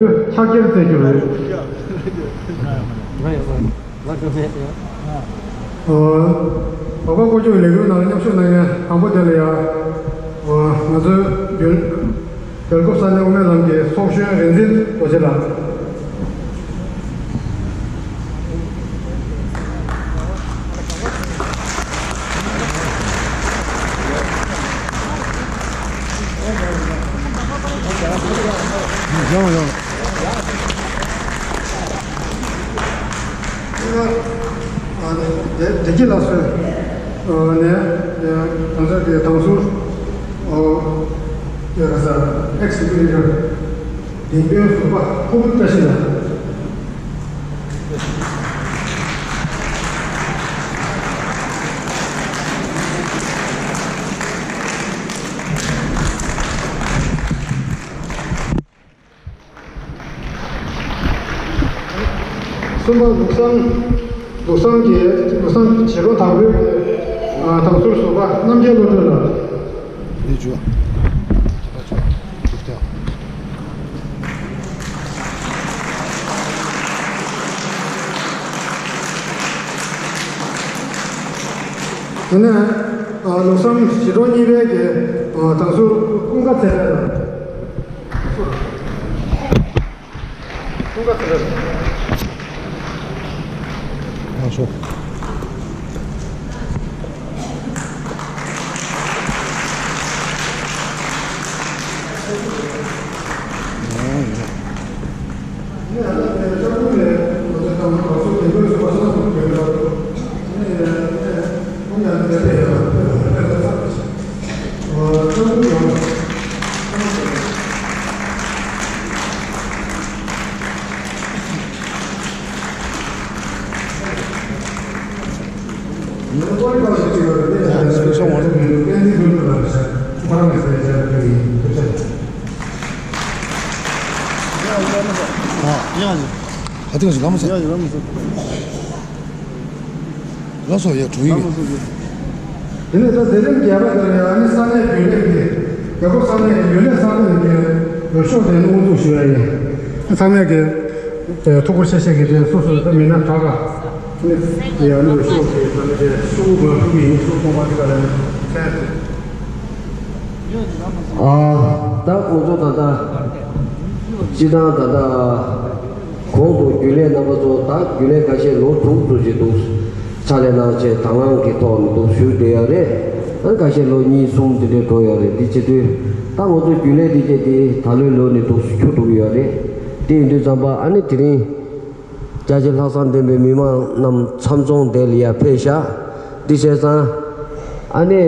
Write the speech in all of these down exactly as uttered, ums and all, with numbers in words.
ཕྱག་འཁྱེར་བསྩལ་རྒྱུ་རེད། ང་ཡོད་ང་ཡོད་ང་ཡོད། ཨོ། འོ་སྐོར་སྐྱོད་ལས་འགུལ་ནང་མཉམ་ཞུགས་གནང་མཁན་དང་པོ་དེ་ལ་ཡ། ཨོ་ང་ཚོའི་རྒྱུན། སྦེལ་ཀོབ་ས་གནས་དབུ་མའི་ལམ་གྱི་ཚོགས་གཞོན་རིག་འཛིན་རྡོ་རྗེ་ལགས། ཡོང་ཡོང་། བདེ་སྐྱིད་ལགས་སོ། ནས་ང་ཚོ་གི་དང་ཟུར་ཨེག་སི་ཨེག་སི་ཀུ་ཊིབ་འདེམས་དཔོན་ཟུར་པ་ཁོ་བོ་བཀྲ་ཤིས་ལགས། གསུམ་པ་ལུགས་བཟང་། ལུགས་བཟང་གི་ལུགས་བཟང་བྱིས་པ་དང་པོའི་དང་ཟུར་ཟུར་པ་རྣམ་རྒྱལ་བློ་གྲོས་ལགས། འདི་བྱོས། དེ་ནས་ལུགས་བཟང་བྱིས་སྒྲུང་གཉིས་པའི་གི་དང་ཟུར་ཀུན་དགའ་ཚེ་རིང་ལགས། ཀུན་དགའ་ཚེ་རིང་། ཨ་ཤོ། ཨ་ཡང་ཡང་། ཨ་ཏི་ང་ཞིག་ལམ་སེ། ཡང་ཡང་ལམ་སེ། ལགས་སོ། ཡ་གྲོང་ཡིག་དེ་ནས་ད་དེ་རིང་རྒྱལ་བ་དེ་ལ་ཨ་ནི་ས་གནས་རྒྱུན་ལས་ཀྱི་རྒྱལ་ཁབ་ས་གནས་ཀྱི་རྒྱུན་ལས་ས་གནས་ཀྱི་འོས་ཤོག་དེ་དབུ་འཛུགས་ཞུ་ཡ་ཡིན། ས་གནས་ཀྱི་ཐུགས་ཁུར་ཆེ་བཞེས་ཀྱི་དེ་སོ་སོ་ད་མི་སྣ་དྲག་ག་ནི་ཡ་ནི་འོས་ཤོག་དེ་ད་ནི་དེ་ཤོག་བུ་མ་ཐུག་གི་ཡིན། ཤོག་སྟོང་པ་དེ་ག་ལ་ནི་ཚད། ཨ་ད་ཁོང་ཚོ་ད་ལྟ་སྤྱི་བཏང་ད་ལྟ། གོང་དུ་རྒྱུན་ལས་རྣམ་པ་ཚོ་ད་རྒྱུན་ལས་ཁ་ཤས་ལོ་དྲུག་ཙམ་ཞིག་འདུག་ཕྱག་ལས་གནང་བྱས་དང་བླངས་ཀྱི་ཐོག་ནས་འདུག་ཞུས་བསྡད་ཡོད་རེད། ཨ་ཁ་ཤས་ལོ་གཉིས་གསུམ་དེ་འདྲས་འགྲོ་ཡོད་རེད། འདི་བྱེད་དུས་ད་ང་ཚོ་རྒྱུན་ལས་འདི་བྱས་ཏེ་ད་ལོའི་ལོ་ནས་འདུག་འཁྱུར་འགྲོ་གི་ཡོད་རེད། དེ་ཡིན་དུས་ཙམ་པ་ཨ་ནི་དེ་རིང་རྒྱ་ཆེ་ལྷག་བསམ་ལྡན་པའི་མི་མང་རྣམས་ཚང་འཛོམས་དེ་ལ་ཡར་ཕེབས་ཤག་འདི་བྱས་ཙང་ཨ་ནི་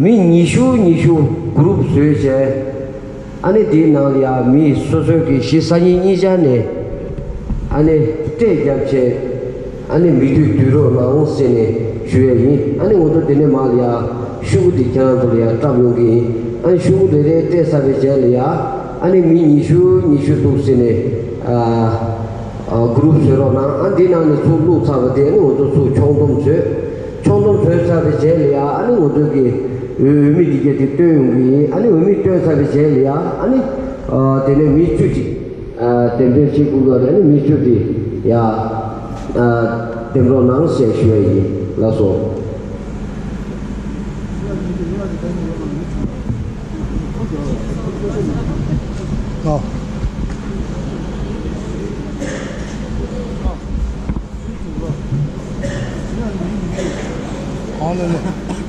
མི་ཉི་ཤུ་ཉི་ཤུ་གུ་རུབ་བཟོས་བྱས། ཨ་ནི་དེའི་ནང་ལ་ཡང་མི་སོ་སོའི་གི་གཞི་ས་གཉིས་གཉིས་ཆ་ནས་ཨ་ནི་སྤྲད་རྒྱབ་བྱས། ཨ་ནི་མི་མཐུད་སྡོད་རོགས་གནང་ཟེར་ནས་ཞུ་ཡས་ཡིན། ཨ་ནི་ང་ཚོ་དེ་ནས་མར་ལ་ཡང་ཤོག་གུ་དེ་ཁྱེད་རང་ཚོ་ལ་ཡང་བཀྲམ་ཡོང་གི་ཡིན། ཨ་ནི་ཤོག་གུ་དེ་རེ་སྤྲད་ཚར་བའི་རྗེས་ལ་ཡང་ཨ་ནི་མི་ཉི་ཤུ་ཉི་ཤུ་འདུག་ཟེར་ནས་ཨ་ཨ་གུ་རུབ་བཟོས་རོགས་གནང་། ཨ་འདི་ནང་ནས་ཚུར་བླུགས་ཚར་བ་དེ་ཨ་ནི་ང་ཚོ་ཚུར་ཕྱོགས་བསྡོམས་བཟོས། ཕྱོགས་བསྡོམས་བཟོས་ཚར་བའི་རྗེས་ལ་ཡང་ཨ་ནི་ང་ཚོ་གི་འོས་འོས་མི་འདི་གས་དེ་བཏོན་ཡོང་གི་ཡིན། ཨ་ནི་འོས་མི་བཏོན་ཚར་བའི་རྗེས་ལ་ཡང་ཨ་ནི་ཨ་དེ་ནས་མི་བཅུ་གཅིག་ཨ་འདེམས་ཐོན་བྱེད་དགོས་པ་རེད། ཨ་ནི་མི་བཅུ་དེ་ཡང་ཨ་འདེམས་རོགས་གནང་ཞེས་ཞུ་ཡ་ཡིན། ལགས་སོ། ཨ། ཨ་ལེ་ལེ།